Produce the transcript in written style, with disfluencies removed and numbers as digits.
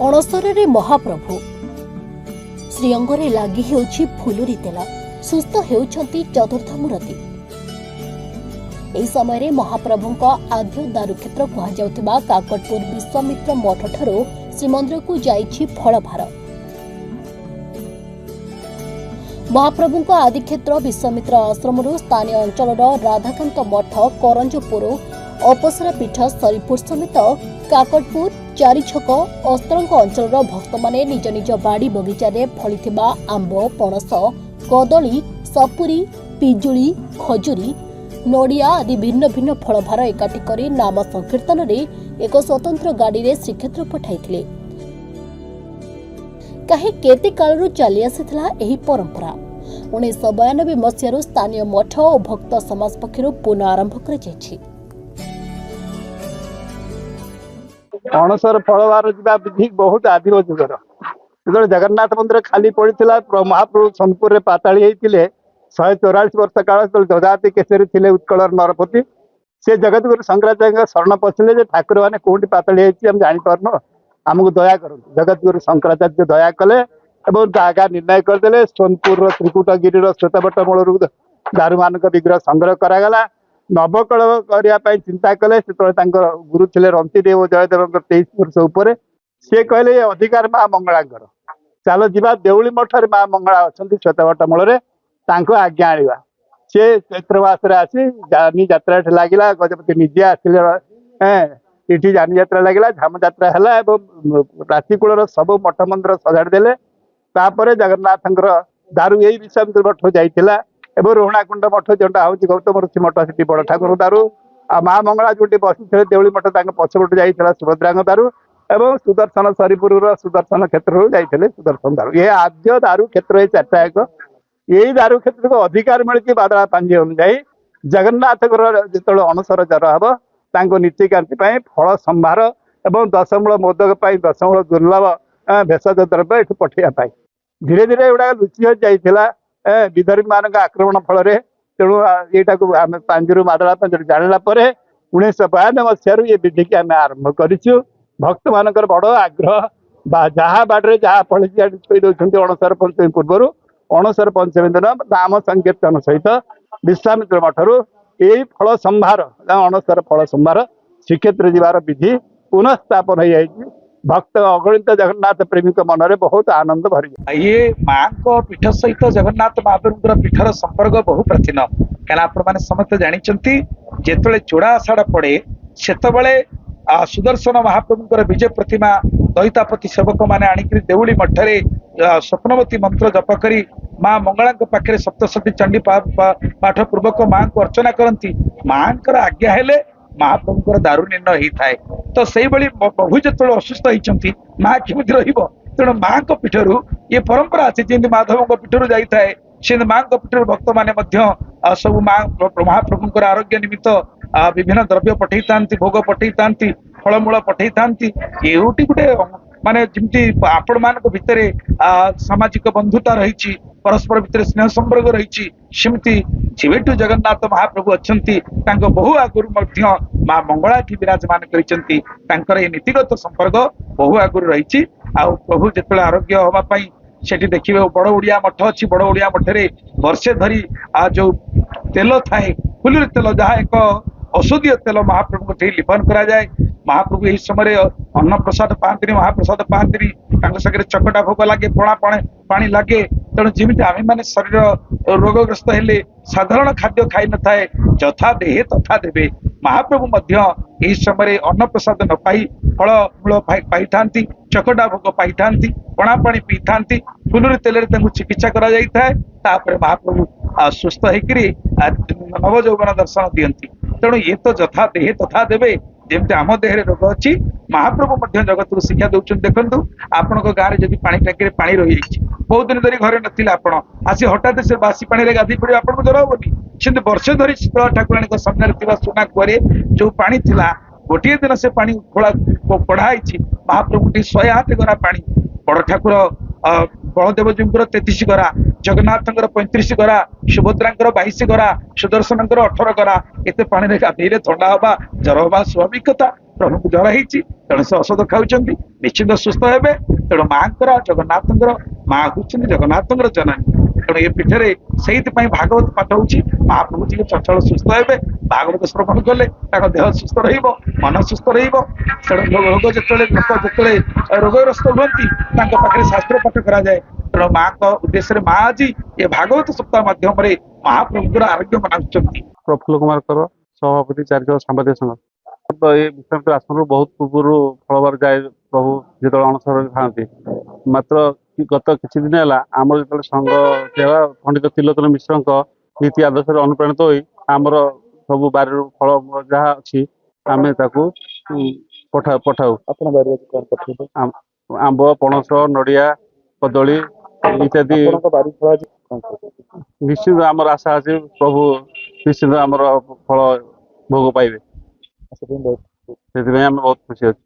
ଅଣସରରେ ମହାପ୍ରଭୁ, ଶ୍ରୀଅଙ୍ଗରେ ଲାଗି ହେଉଛି ଫୁଲୁରି ତେଲ, ସୁସ୍ଥ ହେଉଛନ୍ତି ଚତୁର୍ଥ ମୂରତି। ଏହି ସମୟରେ ମହାପ୍ରଭୁଙ୍କ ଆଦ୍ୟ ଦାରୁକ୍ଷେତ୍ର କୁହାଯାଉଥିବା କାକଟପୁର ବିଶ୍ୱାମିତ୍ର ମଠଠାରୁ ଶ୍ରୀମନ୍ଦିରକୁ ଯାଇଛି ଫଳଭାର। ମହାପ୍ରଭୁଙ୍କ ଆଦିକ୍ଷେତ୍ର ବିଶ୍ୱାମିତ୍ର ଆଶ୍ରମରୁ ସ୍ଥାନୀୟ ଅଞ୍ଚଳର ରାଧାକାନ୍ତ ମଠ, କରଞ୍ଜପୁର, ଅପସରା ପୀଠ, ସରିପୁର ସମେତ କାକଟପୁର, ଚାରିଛକ, ଅସ୍ତ୍ରଙ୍ଗ ଅଞ୍ଚଳର ଭକ୍ତମାନେ ନିଜ ନିଜ ବାଡ଼ି ବଗିଚାରେ ଫଳିଥିବା ଆମ୍ବ, ପଣସ, କଦଳୀ, ସପୁରୀ, ପିଜୁଳି, ଖଜୁରୀ, ନଡ଼ିଆ ଆଦି ଭିନ୍ନ ଭିନ୍ନ ଫଳଭାର ଏକାଠି କରି ନାମ ସଂକୀର୍ତ୍ତନରେ ଏକ ସ୍ୱତନ୍ତ୍ର ଗାଡ଼ିରେ ଶ୍ରୀକ୍ଷେତ୍ର ପଠାଇଥିଲେ। କାହିଁ କେତେ କାଳରୁ ଚାଲି ଆସିଥିଲା ଏହି ପରମ୍ପରା। 1992 ମସିହାରୁ ସ୍ଥାନୀୟ ମଠ ଓ ଭକ୍ତ ସମାଜ ପକ୍ଷରୁ ପୁନଃ ଆରମ୍ଭ କରାଯାଇଛି। ଅଣସର ଫଳଭାର ଯିବା ବିଧି ବହୁତ ଆଦିମ ଯୁଗର। ଯେତେବେଳେ ଜଗନ୍ନାଥ ମନ୍ଦିର ଖାଲି ପଡ଼ିଥିଲା, ମହାପ୍ରଭୁ ସୋନପୁରରେ ପାତାଳି ହେଇଥିଲେ 144 ବର୍ଷ କାଳ, ଯେତେବେଳେ ଯଯାତି କେଶରୀ ଥିଲେ ଉତ୍କଳର ନରପତି, ସେ ଜଗତଗୁରୁ ଶଙ୍କରାଚାର୍ଯ୍ୟଙ୍କ ଶରଣ ପଶିଲେ ଯେ ଠାକୁରମାନେ କୋଉଠି ପାତାଳି ହେଇଛି ଆମେ ଜାଣିପାରୁନୁ, ଆମକୁ ଦୟା କରନ୍ତୁ। ଜଗତଗୁରୁ ଶଙ୍କରାଚାର୍ଯ୍ୟ ଦୟା କଲେ ଏବଂ ଜାଗା ନିର୍ଣ୍ଣୟ କରିଦେଲେ। ସୋନପୁରର ତ୍ରିକୁଟଗିରିର ଶ୍ଵେତବଟ ମୂଳରୁ ଦାରୁମାନଙ୍କ ବିଗ୍ରହ ସଂଗ୍ରହ କରାଗଲା। ନବକଳ କରିବା ପାଇଁ ଚିନ୍ତା କଲେ। ସେତେବେଳେ ତାଙ୍କର ଗୁରୁ ଥିଲେ ରନ୍ତିଦେବ ଜୟଦେବଙ୍କ 23 ବର୍ଷ ଉପରେ। ସିଏ କହିଲେ ଏ ଅଧିକାର ମା ମଙ୍ଗଳାଙ୍କର, ଚାଲ ଯିବା ଦେଉଳି ମଠରେ ମା ମଙ୍ଗଳା ଅଛନ୍ତି ଶ୍ଵେତବଟ ମୂଳରେ, ତାଙ୍କୁ ଆଜ୍ଞା ଆଣିବା। ସିଏ ଚୈତ୍ର ମାସରେ ଆସି ଯାନି ଯାତ୍ରା ଏଠି ଲାଗିଲା। ଗଜପତି ନିଜେ ଆସିଲେ, ଏଠି ଯାନି ଯାତ୍ରା ଲାଗିଲା, ଝାମ ଯାତ୍ରା ହେଲା ଏବଂ ପ୍ରାଚୀକୂଳର ସବୁ ମଠ ମନ୍ଦିର ସଜାଡ଼ି ଦେଲେ। ତାପରେ ଜଗନ୍ନାଥଙ୍କର ଦାରୁ ଏଇ ବିଶ୍ୱାମିତ୍ର ମଠ ଯାଇଥିଲା ଏବଂ ରୋହଣାକୁଣ୍ଡ ମଠ ଯୋଉଟା ହଉଛି ଗୌତମ ଋଷି ମଠ, ସେଠି ବଡ଼ ଠାକୁର ଦାରୁ, ଆଉ ମା ମଙ୍ଗଳା ଯୋଉଠି ବସିଥିଲେ ଦେଉଳି ମଠ ତାଙ୍କ ପଛପଟୁ ଯାଇଥିଲା ସୁଭଦ୍ରାଙ୍କ ଦାରୁ ଏବଂ ସୁଦର୍ଶନ ସରିପୁରର ସୁଦର୍ଶନ କ୍ଷେତ୍ରରୁ ଯାଇଥିଲେ ସୁଦର୍ଶନ ଦାରୁ। ଏ ଆଦ୍ୟ ଦାରୁ କ୍ଷେତ୍ର ଏ ଚାରିଟା ଏକ। ଏଇ ଦାରୁ କ୍ଷେତ୍ରକୁ ଅଧିକାର ମିଳିଛି ବାଦଳା ପାଞ୍ଜି ଅନୁଯାୟୀ। ଜଗନ୍ନାଥଙ୍କର ଯେତେବେଳେ ଅଣସର ଜର ହବ, ତାଙ୍କ ନୀତିକାନ୍ତି ପାଇଁ ଫଳ ସମ୍ଭାର ଏବଂ ଦଶମୂଳ ମୋଦକ ପାଇଁ ଦଶମୂଳ ଦୁର୍ଲଭ ଭେଷଜ ଦ୍ରବ୍ୟ ଏଠୁ ପଠେଇବା ପାଇଁ ଧୀରେ ଧୀରେ ଏଗୁଡ଼ାକ ଲୁଚି ଯାଇଥିଲା ବିଧର୍ମୀ ମାନଙ୍କ ଆକ୍ରମଣ ଫଳରେ। ତେଣୁ ଏଇଟାକୁ ଆମେ ପାଞ୍ଜିରୁ ମାଦଳା ପାଞ୍ଜିରୁ ଜାଣିଲା ପରେ 1992 ମସିହାରୁ ଏ ବିଧିକି ଆମେ ଆରମ୍ଭ କରିଛୁ। ଭକ୍ତମାନଙ୍କର ବଡ଼ ଆଗ୍ରହ ବା ଯାହା ବାଡ଼ିରେ ଯାହା ଫଳିଛି ଆଣି ଥୋଇ ଦଉଛନ୍ତି। ଅଣସର ପଞ୍ଚମୀ ପୂର୍ବରୁ ଅଣସର ପଞ୍ଚମୀ ଦିନ ନାମ ସଂକୀର୍ତ୍ତନ ସହିତ ବିଶ୍ୱାମିତ୍ର ମଠରୁ ଏଇ ଫଳ ସମ୍ଭାର, ଅଣସର ଫଳ ସମ୍ଭାର ଶ୍ରୀକ୍ଷେତ୍ର ଯିବାର ବିଧି ପୁନଃସ୍ଥାପନ ହେଇଯାଇଛି। ଭକ୍ତ ଅଗଣିତ ଜଗନ୍ନାଥ ପ୍ରେମୀଙ୍କ ମନରେ ବହୁତ ଆନନ୍ଦ ଭରି। ଇଏ ମାଙ୍କ ପୀଠ ସହିତ ଜଗନ୍ନାଥ ମହାପ୍ରଭୁଙ୍କର ପୀଠର ସମ୍ପର୍କ ବହୁ ପ୍ରାଚୀନ। କାରଣ ଆପଣମାନେ ସମସ୍ତେ ଜାଣିଛନ୍ତି, ଯେତେବେଳେ ଚୂଡ଼ା ଆଷାଢ଼ ପଡ଼େ ସେତେବେଳେ ସୁଦର୍ଶନ ମହାପ୍ରଭୁଙ୍କର ବିଜୟ ପ୍ରତିମା ଦଇତାପତି ସେବକମାନେ ଆଣିକିରି ଦେଉଳି ମଠରେ ସ୍ୱପ୍ନବତୀ ମନ୍ତ୍ର ଜପ କରି ମା ମଙ୍ଗଳାଙ୍କ ପାଖରେ ସପ୍ତସତୀ ଚଣ୍ଡୀ ପାଠ ପୂର୍ବକ ମାଙ୍କୁ ଅର୍ଚ୍ଚନା କରନ୍ତି। ମାଙ୍କର ଆଜ୍ଞା ହେଲେ ମହାପ୍ରଭୁଙ୍କର ଦାରୁ ନିର୍ଣ୍ଣୟ ହେଇଥାଏ। ତ ସେଇଭଳି ପ୍ରଭୁ ଯେତେବେଳେ ଅସୁସ୍ଥ ହେଇଛନ୍ତି, ମା କେମିତି ରହିବ? ତେଣୁ ମାଙ୍କ ପୀଠରୁ ଇଏ ପରମ୍ପରା ଅଛି। ଯେମିତି ମାଧବଙ୍କ ପୀଠରୁ ଯାଇଥାଏ, ସେମିତି ମାଙ୍କ ପୀଠରୁ ଭକ୍ତମାନେ ମଧ୍ୟ ସବୁ ମା ମହାପ୍ରଭୁଙ୍କର ଆରୋଗ୍ୟ ନିମିତ୍ତ ବିଭିନ୍ନ ଦ୍ରବ୍ୟ ପଠେଇଥାନ୍ତି, ଭୋଗ ପଠେଇଥାନ୍ତି, ଫଳମୂଳ ପଠେଇଥାନ୍ତି। ଏଇଠି ଗୋଟେ ମାନେ ଯେମିତି ଆପଣମାନଙ୍କ ଭିତରେ ସାମାଜିକ ବନ୍ଧୁତା ରହିଛି, ପରସ୍ପର ଭିତରେ ସ୍ନେହ ସମ୍ପର୍କ ରହିଛି, ସେମିତି ଯେବେଠୁ ଜଗନ୍ନାଥ ମହାପ୍ରଭୁ ଅଛନ୍ତି ତାଙ୍କ ବହୁ ଆଗରୁ ମଧ୍ୟ ମା ମଙ୍ଗଳା ଏଠି ବିରାଜମାନ କରିଛନ୍ତି। ତାଙ୍କର ଏ ନୀତିଗତ ସମ୍ପର୍କ ବହୁ ଆଗରୁ ରହିଛି। ଆଉ ପ୍ରଭୁ ଯେତେବେଳେ ଆରୋଗ୍ୟ ହବା ପାଇଁ ସେଠି ଦେଖିବେ ବଡ଼ ଓଡ଼ିଆ ମଠ ଅଛି, ବଡ଼ ଓଡ଼ିଆ ମଠରେ ବର୍ଷେ ଧରି ଯୋଉ ତେଲ ଥାଏ ଫୁଲୁରି ତେଲ, ଯାହା ଏକ ଔଷଧୀୟ ତେଲ, ମହାପ୍ରଭୁଙ୍କ ଠି ଲିପନ କରାଯାଏ। ମହାପ୍ରଭୁ ଏହି ସମୟରେ ଅନ୍ନପ୍ରସାଦ ପାଆନ୍ତିନି, ମହାପ୍ରସାଦ ପାଆନ୍ତିନି, ତାଙ୍କ ସାଙ୍ଗରେ ଚକଟା ଭୋଗ ଲାଗେ, ପଣା ପାଣି ଲାଗେ। ତେଣୁ ଯେମିତି ଆମେମାନେ ଶରୀର ରୋଗଗ୍ରସ୍ତ ହେଲେ ସାଧାରଣ ଖାଦ୍ୟ ଖାଇନଥାଏ, ଯଥା ଦେହେ ତଥା ଦେବେ, ମହାପ୍ରଭୁ ମଧ୍ୟ ଏହି ସମୟରେ ଅନ୍ନପ୍ରସାଦ ନ ପାଇ ଫଳମୂଳ ପାଇଥାନ୍ତି, ଚକଟା ଭୋଗ ପାଇଥାନ୍ତି, ପଣା ପାଣି ପିଇଥାନ୍ତି, ଫୁଲୁରି ତେଲରେ ତାଙ୍କୁ ଚିକିତ୍ସା କରାଯାଇଥାଏ। ତାପରେ ମହାପ୍ରଭୁ ସୁସ୍ଥ ହେଇକିରି ନବଯୌବନ ଦର୍ଶନ ଦିଅନ୍ତି। ତେଣୁ ଇଏ ତ ଯଥା ଦେହେ ତଥା ଦେବେ, ଯେମିତି ଆମ ଦେହରେ ରୋଗ ଅଛି, ମହାପ୍ରଭୁ ମଧ୍ୟ ଜଗତକୁ ଶିକ୍ଷା ଦଉଛନ୍ତି। ଦେଖନ୍ତୁ, ଆପଣଙ୍କ ଗାଁରେ ଯଦି ପାଣି ଟାଙ୍କିରେ ପାଣି ରହିଯାଇଛି, ବହୁତ ଦିନ ଧରି ଘରେ ନଥିଲେ, ଆପଣ ଆସି ହଠାତ୍ ସେ ବାସି ପାଣିରେ ଗାଧୋଇ ପଡ଼ିବେ, ଆପଣଙ୍କୁ ଜ୍ୱର ହବନି? ସେମିତି ବର୍ଷେ ଧରି ଶୀତଳା ଠାକୁରାଣୀଙ୍କ ସାମ୍ନାରେ ଥିବା ସୁନା କୂଅରେ ଯୋଉ ପାଣି ଥିଲା, ଗୋଟିଏ ଦିନ ସେ ପାଣି ଖୋଳା କଢା ହେଇଛି, ମହାପ୍ରଭୁ 108 ଗରା ପାଣି, ବଡ ଠାକୁର ବଳଦେବଜୀଙ୍କର 33 ଗରା, ଜଗନ୍ନାଥଙ୍କର 35 ଗରା, ସୁଭଦ୍ରାଙ୍କର 22 ଗରା, ସୁଦର୍ଶନଙ୍କର 18 ଗରା, ଏତେ ପାଣିରେ ଗାଧେଇଲେ ଥଣ୍ଡା ହବା, ଜ୍ୱର ହବା ସ୍ୱାଭାବିକ କଥା। ପ୍ରଭୁଙ୍କୁ ଜ୍ୱର ହେଇଛି, ତେଣୁ ସେ ଔଷଧ ଖାଉଛନ୍ତି, ନିଶ୍ଚିନ୍ତ ସୁସ୍ଥ ହେବେ। ତେଣୁ ମାଙ୍କର, ଜଗନ୍ନାଥଙ୍କର ମା ହଉଛନ୍ତି ଜଗନ୍ନାଥଙ୍କର ଜନନୀ। ତେଣୁ ଏ ପୀଠରେ ସେଇଥିପାଇଁ ଭାଗବତ ପାଠ ହଉଛି। ମହାପ୍ରଭୁ ଟିକେ ଚଞ୍ଚଳ ସୁସ୍ଥ ହେବେ, ଭାଗବତ ଶ୍ରବଣ କଲେ ତାଙ୍କ ଦେହ ସୁସ୍ଥ ରହିବ, ମନ ସୁସ୍ଥ ରହିବ। ତେଣୁ ରୋଗ ଯେତେବେଳେ, ଲୋକ ଯେତେବେଳେ ରୋଗଗ୍ରସ୍ତ ହୁଅନ୍ତି, ତାଙ୍କ ପାଖରେ ଶାସ୍ତ୍ର ପାଠ କରାଯାଏ। ତେଣୁ ମାଙ୍କ ଉଦ୍ଦେଶ୍ୟରେ ମା ଆଜି ଏ ଭାଗବତ ସପ୍ତାହ ମାଧ୍ୟମରେ ମହାପ୍ରଭୁଙ୍କର ଆରୋଗ୍ୟ ମନାଉଛନ୍ତି। ପ୍ରଫୁଲ୍ଲ କୁମାର କର, ସଭାପତି, ଚାରିଛକ ସାମ୍ବାଦିକ ସଂଘ। ତ ଏ ବିଶ୍ୱାମିତ୍ର ଆଶ୍ରମରୁ ବହୁତ ପୂର୍ବରୁ ଫଳଭାର ଯାଏ, ପ୍ରଭୁ ଯେତେବେଳେ ଅଣସରରେ ଥାଆନ୍ତି। ମାତ୍ର ଗତ କିଛି ଦିନ ହେଲା ଆମର ଯେତେବେଳେ ସଂଘ ସେବା ପଣ୍ଡିତ ତ୍ରିଲୋଚନ ମିଶ୍ରଙ୍କ ନୀତି ଆଦର୍ଶରେ ଅନୁପ୍ରାଣିତ ହୋଇ ଆମର ସବୁ ବାରିରୁ ଫଳ ଯାହା ଅଛି ଆମେ ତାକୁ ପଠାଉ। ଆପଣ ବାରିରେ କଣ ପଠେଇବେ? ଆମ୍ବ, ପଣସ, ନଡ଼ିଆ, କଦଳୀ ଇତ୍ୟାଦି। ଆପଣଙ୍କ ବାରି ଫଳ ଆଜି କଣ କହିବେ? ନିଶ୍ଚିତ ଆମର ଆଶା ଅଛି, ପ୍ରଭୁ ନିଶ୍ଚିତ ଆମର ଫଳ ଭୋଗ ପାଇବେ। ସେଥିପାଇଁ ବହୁତ ସେଥିପାଇଁ ଆମେ ବହୁତ ଖୁସି ଅଛୁ।